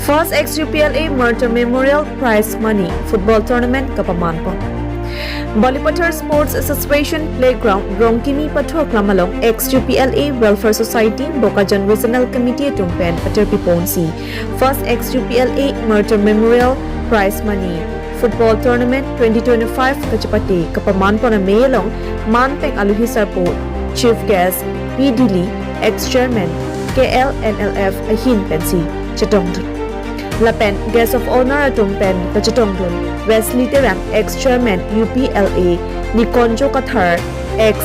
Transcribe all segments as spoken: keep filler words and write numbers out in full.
First Ex U P L A Martyr Memorial Prize Money Football Tournament kapamanpon. Balipathar Sports Association Playground, Rongkimi Pathoklam along Ex U P L A Welfare Society Bokajan Regional Committee atum pen paterpiponsi First Ex U P L A Martyr Memorial Prize Money Football Tournament twenty twenty-five kachepate kapamanpon amei along manpeng aluhi sarpo Chief Guest P Dili, Ex Chairman K L N L F ahin pensi chetongdun. Lapen Guest of Honor atum pen kachetongdun Wesley Terang, Ex Chairman U P L A, Nikonjo Kathar, Ex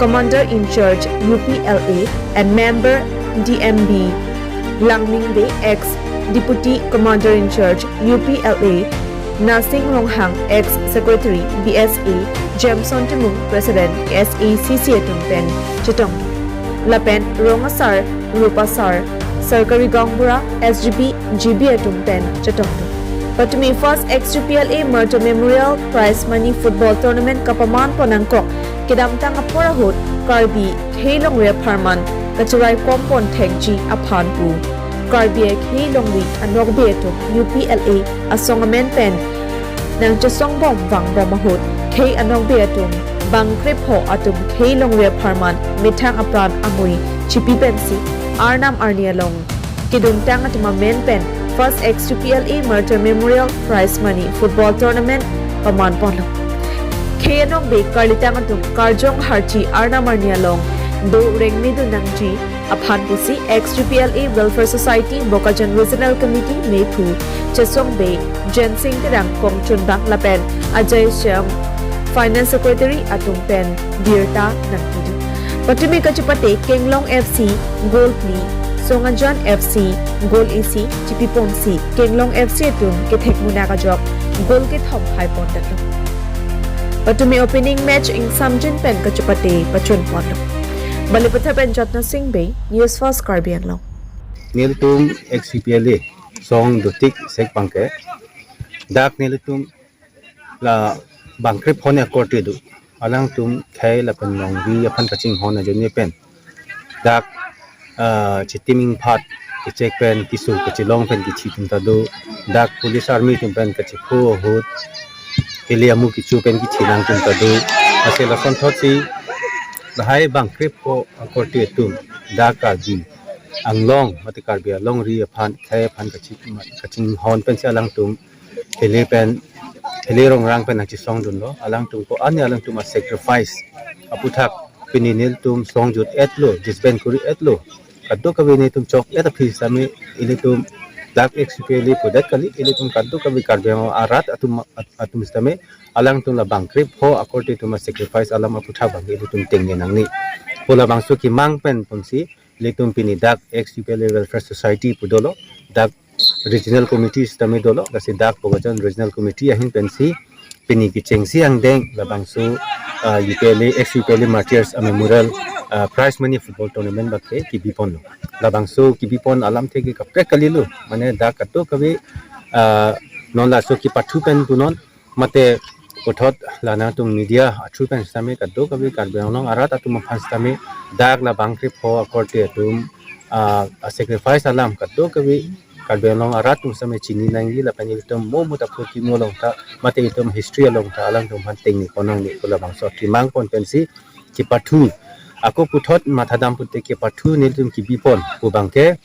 Commander in Charge U P L A and Member D M B, Langming Bey, Ex Deputy Commander in Charge U P L A, Nasing Ronghang, Ex Secretary B S A, Jameson Timung, President K S A C C atum pen chetong. Lapen Rong Asar, Rup Asar, Sarkari Gaonbura, S G B, G B atum pen chetong. Patumi First Ex U P L A Martyr Memorial Prize Money Football Tournament kapamanpon nangkok kedamtang apor ahut Karbi khei longri apharman kacheraikom pon thekji aphan pu Karbi akhei longri anokbe atum U P L A asong amen pen nangchesongbom vangbom ahut khei anokbe atum bangkrepho atum khei longri apharman methang apran amui chipi pensi arnam arni along kedungtang atum amen pen First Ex U P L A Martyr Memorial Prize Money Football Tournament pamanponlo. Khei anokbe karlitang atum karjong harchi arnam arni along do rengmedun nangji aphan pusi Ex U P L A Welfare Society Bokajan Regional Committee mephu Chesong Bey, Jensing Terang, Kongchunbang lapen Ajay Shyam, Finance Secretary atum pen birta nangpidun. Patumi kachepate Kenglong F C goal phli, Songajan F C goal isi chipiponsi Kenglong F C atum kethek munak ajok goal kethom haipon tatlo. Patumi opening match ingsamjin pen kachepate pachunponlo. Balipathar pen Jatna Singh Bey, News First Karbi Anglong. Nelitum Ex U P L A song dotik sek pangke. Dak nelitum la bangkrepho akorte do. Alangtum khei lapen longri aphan kachinghon ajoine pen dak, ah, chitiming phat kechek pen kisu kachelong pen kithi atum ta do. Dak police army atum pen kachepho ahut ili amu kichu pen kithi nang atum ta do. Lasi lasonthotsi lahai bangkrepho akorte atum dak Karbi Anglong mate Karbi alongri aphan khei aphan kachi-, kachinghon pensi alangtum hili pen, hili rongrang pen nangchesongdunlo. Alangtum ko-an alangtum asacrifice aputhak pini nelitum songjut etlo, disband kuri etlo. Kadokave nelitum chok et aphi sitame ilitum dak Ex U P L A pudet kali, ilitum kadokave Karbi Anglong arat atum, at-, atum sitame alangtum la bangkrepho akorte atum asacrifice alam aputhak abang ilitum tengne nangne pu labangso kemang pen ponsi ilitum pini dak Ex U P L A Welfare Society pu dolo, dak Regional Committee sitame dolo, lasi dak Bokajan Regional Committee ahin pensi pini kechengsi angdeng labangso, ah, U P L A, Ex U P L A Martyrs a Memorial, ah, Prize Money Football Tournament abangke kebiponlo. Labangso kebipon alamthe ke kaprek kalilo, mane dak kadokave, ah, non laso kepathu pen punon, mate puthot la nangtum media a-through pen sitame kadokave Karbi Anglong arat atum aphan sitame dak la bangkrepho akorte atum, ah, asacrifice alam kadokave Karbi Anglong arat atum sitame chini nangji lapen ilitum mo mo ta phu kimo along ta mate ilitum history along ta alangtum aphan tengnepon nangne pu labangso kemang pon pensi kepathu. Ako puthot mathadam pute kepathu nelitum kebipon pu abangke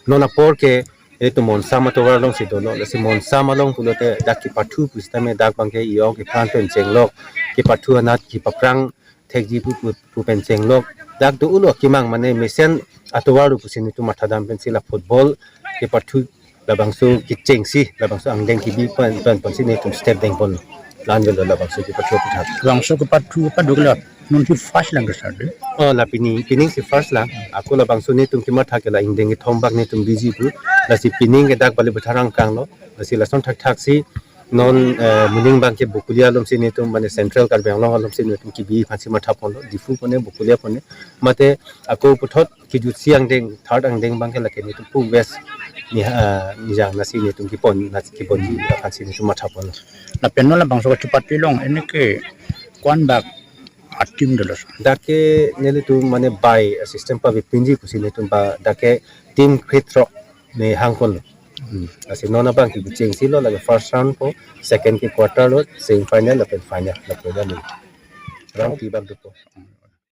non apor ke ilitum Monsam atovar alongsi dolo, lasi Monsam along pulote dak kepathu pusitame dak abangke iyok iphan pen chenglok, kepathu anat kepaprang thekji pu, pu, pu pen chenglok. Dak do-olo kemang mane mesen atovar do pusi nelitum mathadam pensi la football kepathu labangso kechengsi labangso angdeng kebi pen, pen, pensi nelitum step dengpon. La-an avelo labangso kepathu aputhak. Labangso kepathu paduk la nonsi first lang ke sir de? Oh, la pini, pining si first lang. Ako labangso nelitum kematha ke la ingdeng kethom bak nelitum biji pu. Lasi pining ke dak Balipathar angkanglo. Lasi lason thakthaksi non, eh, moning abangke Bokolia alomsi nelitum mane Central Karbi Anglong alomsi nelitum kebi aphansi mathaponlo. Diphu pone, Bokolia pone. Mate ako puthot kejutsi angdeng, third angdeng abangke lake nelitum pu West ni, eh, nijang lasi nelitum kepon, lasi keponji aphansi nelitum mathaponlo. Lapen non labangso kachepate along ini ke ko-an bak a-team dolo sir? Dak ke nelitum mane by system pavepinji pusi nelitum ba dak ke team krethrok ne hangponlo. Hmm. Lasi non abang ke kechengsi lo, lake first round po, second ke quarter lo, semi final lapen final lapen lalu. Round three abang dopo.